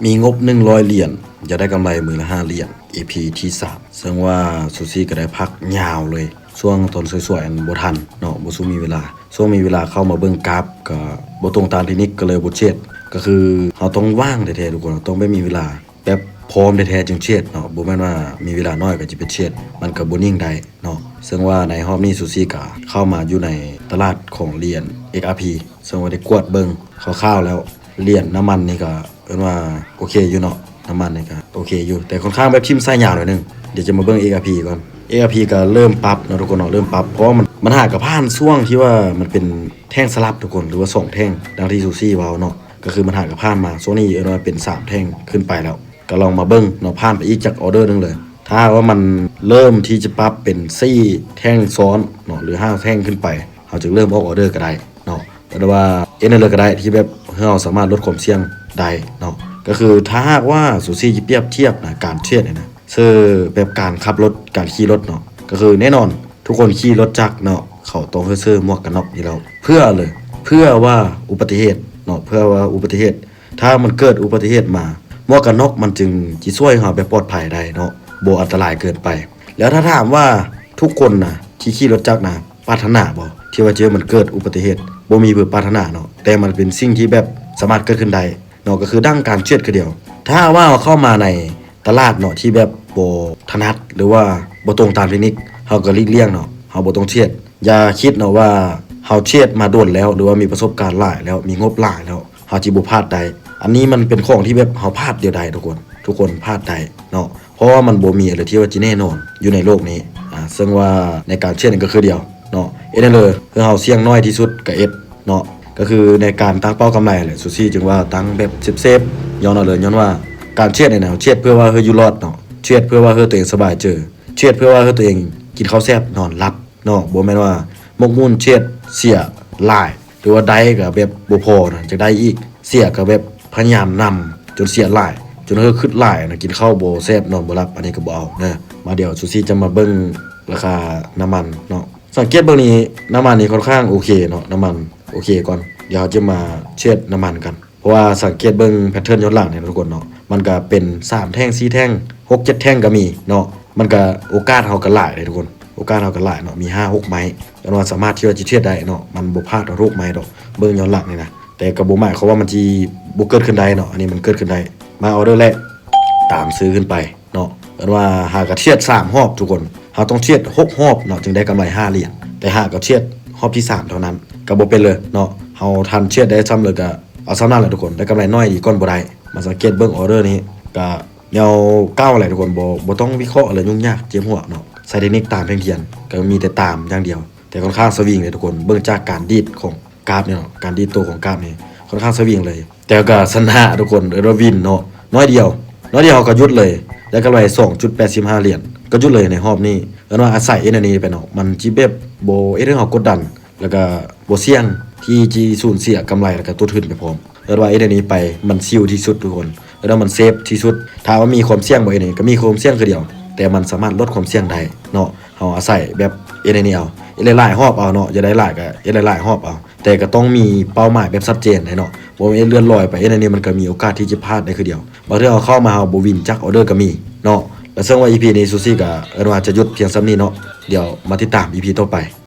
ມີງົບໜຶ່ງຮ້ອຍຫຼຽນ ຢາກໄດ້ກຳໄລມື້ລະຫ້າຫຼຽນ ອີພີທີສາມ ເຊິ່ງວ່າຊູຊີກໍໄດ້ພັກຍາວເລີຍ ຊ່ວງຕອນສວຍໆ ອັນບໍ່ທັນເນາະ ບໍ່ສູ່ມີເວລາ ຊ່ວງມີເວລາເຂົ້າມາເບິ່ງກາບກໍບໍ່ຕົງຕາມເທັກນິກ ກໍເລີຍບໍ່ເທຣດ ກໍຄືເຮົາຕ້ອງວ່າງແທ້ໆ ທຸກຄົນ ຕ້ອງແບບມີເວລາ ແບບພ້ອມແທ້ໆ ຈຶ່ງເທຣດເນາະ ບໍ່ແມ່ນວ່າມີເວລາໜ້ອຍກໍຈະໄປເທຣດ ມັນກໍບໍ່ນິ່ງໄດ້ເນາະ ເຊິ່ງວ່າໃນຮອບນີ້ຊູຊີກໍເຂົ້າມາຢູ່ໃນຕະຫຼາດຂອງຫຼຽນ ເອັກອາພີ ເຊິ່ງວ່າໄດ້ກວດເບິ່ງຄ່າວໆ ແລ້ວ ຫຼຽນນ້ຳມັນນີ້ກໍເອີ້ນວ່າໂອເຄຢູ່ເນາະ ນ້ຳມັນນີ້ກໍໂອເຄຢູ່ ແຕ່ຄ່ອນຂ້າງແບບຖິ້ມສາຍຍາວໜ້ອຍໜຶ່ງ ດຽວຈະມາເບິ່ງ ເອັກອາພີ ກ່ອນ ເອັກອາພີ ກໍເລີ່ມປັບເນາະ ທຸກຄົນເນາະ ເລີ່ມປັບ ເພາະວ່າມັນ ມັນຫາກະຜ່ານຊ່ວງທີ່ວ່າມັນເປັນແທ່ງສະຫຼັບ ທຸກຄົນ ຫຼືວ່າສອງແທ່ງ ດັ່ງທີ່ຊູຊີເວົ້າເນາະ ກໍຄືມັນຫາກະຜ່ານມາ ຊ່ວງນີ້ເອີ້ນວ່າເປັນສາມແທ່ງຂຶ້ນໄປແລ້ວ ກໍລອງມາເບິ່ງເນາະ ຜ່ານໄປອີກຈັກອໍເດີໜຶ່ງເລີຍ ຖ້າຫາກວ່າມັນເລີ່ມທີ່ຈະປັບເປັນສີ່ແທ່ງຊ້ອນເນາະ ຫຼືຫ້າແທ່ງຂຶ້ນໄປ ເຮົາຈຶ່ງເລີ່ມອອກອໍເດີກໍໄດ້ເນາະ ແຕ່ວ່າເຮັດແນວໃດກໍໄດ້ທີ່ແບບເຮົາສາມາດລົດຄວາມສ່ຽງໄດ້ເນາະ ກໍຄືຖ້າຫາກວ່າຊູຊີຈະປຽບທຽບນະ ການເທຣດນີ້ນະ ຄືແບບການຂັບລົດ ການຂີ່ລົດເນາະ ກໍຄືແນ່ນອນ ທຸກຄົນຂີ່ລົດຈັກເນາະ ເຂົາຕ້ອງໃຫ້ໃສ່ໝວກກັນນັອກຢູ່ແລ້ວ ເພື່ອເລີຍ ເພື່ອວ່າອຸບັດຕິເຫດເນາະ ເພື່ອວ່າອຸບັດຕິເຫດ ຖ້າມັນເກີດອຸບັດຕິເຫດມາ ໝວກກັນນັອກມັນຈຶ່ງຊິຊ່ວຍເຮົາແບບປອດໄພໄດ້ເນາະ ບໍ່ອັນຕະລາຍເກີນໄປ ແລ້ວຖ້າຖາມວ່າທຸກຄົນນະ ທີ່ຂີ່ລົດຈັກນະ ປາດຖະໜາບໍ່ ທີ່ວ່າຈະໃຫ້ມັນເກີດອຸບັດຕິເຫດ? ບໍ່ມີຜູ້ປາດຖະໜາເນາະ ແຕ່ມັນເປັນສິ່ງທີ່ແບບສາມາດເກີດຂຶ້ນໄດ້ເນາະ ກໍຄືດັ່ງການເທຣດຄືດຽວ ຖ້າຫາກວ່າເຮົາເຂົ້າມາໃນຕະຫຼາດເນາະ ທີ່ແບບບໍ່ຖະໜັດ ຫຼືວ່າບໍ່ຕົງຕາມເທັກນິກ ເຮົາກໍຫຼີກລ່ຽງເນາະ ເຮົາບໍ່ຕ້ອງເທຣດ ຢ່າຄິດເນາະວ່າເຮົາເທຣດມາດົນແລ້ວ ຫຼືວ່າມີປະສົບການຫຼາຍແລ້ວ ມີງົບຫຼາຍແລ້ວ ເຮົາຊິບໍ່ພາດໄດ້ ອັນນີ້ມັນເປັນຂອງທີ່ແບບເຮົາພາດດຽວໄດ້ ທຸກຄົນ ທຸກຄົນພາດໄດ້ເນາະ ເພາະວ່າມັນບໍ່ມີອະໄລທີ່ວ່າຈະແນ່ນອນຢູ່ໃນໂລກນີ້ ອາ ເຊິ່ງວ່າໃນການເທຣດນີ້ກໍຄືດຽວເນາະ ເຮັດແນວໃດເພື່ອເຮົາສ່ຽງໜ້ອຍທີ່ສຸດກໍເຮັດເນາະ ກໍຄືໃນການຕັ້ງເປົ້າກຳໄລແຫຼະ ຊູຊີຈຶ່ງວ່າຕັ້ງແບບເຊບໆ ຍ້ອນຫຍັງເລີຍ ຍ້ອນວ່າການເທຣດນີ້ນະ ເຮົາເທຣດເພື່ອວ່າເຮົາຢູ່ລອດເນາະ ເທຣດເພື່ອວ່າເຮົາຕົວເອງສະບາຍໃຈ ເທຣດເພື່ອວ່າເຮົາຕົວເອງກິນເຂົ້າແຊບນອນຫຼັບເນາະ ບໍ່ແມ່ນວ່າໝົກໝຸ່ນເທຣດເສຍຫຼາຍ ຫຼືວ່າໄດ້ກໍແບບບໍ່ພໍນະ ຈະໄດ້ອີກ ເສຍກໍແບບພະຍາຍາມນຳຈົນເສຍຫຼາຍ ຈົນເຮີຄຶດຫຼາຍນະ ກິນເຂົ້າບໍ່ແຊບນອນບໍ່ຫຼັບ ອັນນີ້ກໍບໍ່ເອົາເດີ. ມາດຽວຊູຊີຈະມາເບິ່ງລາຄານ້ຳມັນເນາະ. ສັງເກດເບິ່ງນີ້ ນ້ຳມັນນີ້ຄ່ອນຂ້າງໂອເຄເນາະ ນ້ຳມັນໂອເຄກ່ອນ ດຽວເຮົາຈະມາເທຣດນ້ຳມັນກັນ ເພາະວ່າສັງເກດເບິ່ງແພັດເທີນຍ້ອນຫຼັງນີ້ນະທຸກຄົນເນາະ ມັນກະເປັນສາມແທ່ງ ສີ່ແທ່ງ ຫົກເຈັດແທ່ງກະມີເນາະ ມັນກະໂອກາດເຮົາກະຫຼາຍເດ້ທຸກຄົນ ໂອກາດເຮົາກໍຫຼາຍເນາະ ມີຫ້າຫົກໄມ້ ແຕ່ວ່າສາມາດທີ່ວ່າຈະເທຣດໄດ້ເນາະ ມັນບໍ່ພາດຮອດຫົກໄມ້ດອກ ເບິ່ງຍ້ອນຫຼັງນີ້ນະ ແຕ່ກໍບໍ່ໝາຍຄວາມວ່າມັນຊິບໍ່ເກີດຂຶ້ນໄດ້ເນາະ ອັນນີ້ມັນເກີດຂຶ້ນໄດ້. ມາອໍເດີແລກ ຕາມຊື້ຂຶ້ນໄປເນາະ ເອີ້ນວ່າຫາກະເທຣດສາມຮອບທຸກຄົນ ເຮົາຕ້ອງເທຣດຫົກຮອບເນາະ ຈຶ່ງໄດ້ກຳໄລຫ້າຫຼຽນ ແຕ່ຫາກະເທຣດຮອບທີສາມເທົ່ານັ້ນ ກໍບໍ່ເປັນເລີຍເນາະ ເຮົາທັນເທຣດໄດ້ຊ່ຳເລີຍ ກໍເອົາຊ່ຳນັ້ນແຫຼະທຸກຄົນ ໄດ້ກຳໄລໜ້ອຍດີກ່ອນບໍ່ໄດ້. ມາສັງເກດເບິ່ງອໍເດີນີ້ ກະ ແນວເກົ່າແຫຼະທຸກຄົນ ບໍ່ ບໍ່ຕ້ອງວິເຄາະແລະຫຍຸ້ງຍາກເຈັບຫົວເນາະ ໃຊ້ເທັກນິກຕາມພຽງພຽງ ກໍມີແຕ່ຕາມຢ່າງດຽວ ແຕ່ຄ່ອນຂ້າງສະວິງເດ້ທຸກຄົນ ເບິ່ງຈາກການດີດຂອງກາບນີ້ເນາະ ການດີດໂຕຂອງກາບນີ້ຄ່ອນຂ້າງສະວິງເລີຍ ແຕ່ກໍຊະນະທຸກຄົນ ເອີ້ນວ່າວິນເນາະ ໜ້ອຍດຽວ ໜ້ອຍດຽວເຮົາກໍຢຸດເລີຍ ໄດ້ກຳໄລສອງຈຸດແປດສິບຫ້າຫຼຽນ ກໍຢຸດເລີຍໃນຮອບນີ້ ເອີ້ນວ່າອາໄສເຮັດແນວນີ້ໄປເນາະ ມັນຊິແບບບໍ່ເຮັດໃຫ້ເຮົາກົດດັນ ແລ້ວກໍບໍ່ສ່ຽງທີ່ຈະສູນເສຍກຳໄລ ແລ້ວກໍຕົ້ນທຶນໄປພ້ອມ. ເອີ້ນວ່າເຮັດແນວນີ້ໄປ ມັນຊິວທີ່ສຸດທຸກຄົນ ເອີ້ນວ່າມັນເຊບທີ່ສຸດ. ຖາມວ່າມີຄວາມສ່ຽງບໍ່ ເຮັດແນວນີ້ ກໍມີຄວາມສ່ຽງຄືດຽວ ແຕ່ມັນສາມາດລົດຄວາມສ່ຽງໄດ້ເນາະ ເຮົາອາໄສແບບເຮັດແນວນີ້ເອົາ ເຮັດຫຼາຍໆຮອບເອົາເນາະ ຢາກໄດ້ຫຼາຍກໍເຮັດຫຼາຍໆຮອບເອົາ ແຕ່ກໍຕ້ອງມີເປົ້າໝາຍແບບຊັດເຈນໄດ້ເນາະ ບໍ່ແມ່ນເລື່ອນລອຍໄປ ເຮັດແນວນີ້ມັນກໍມີໂອກາດທີ່ຈະພາດໄດ້ຄືດຽວ. ບາງເທື່ອເຮົາເຂົ້າມາເຮົາບໍ່ວິນຈັກອໍເດີກໍມີເນາະ. ແລ້ວເຊິ່ງວ່າອີພີນີ້ ຊູຊີກໍເອີ້ນວ່າຈະຢຸດພຽງສ່ຳນີ້ເນາະ ດຽວມາຕິດຕາມອີພີຕໍ່ໄປ.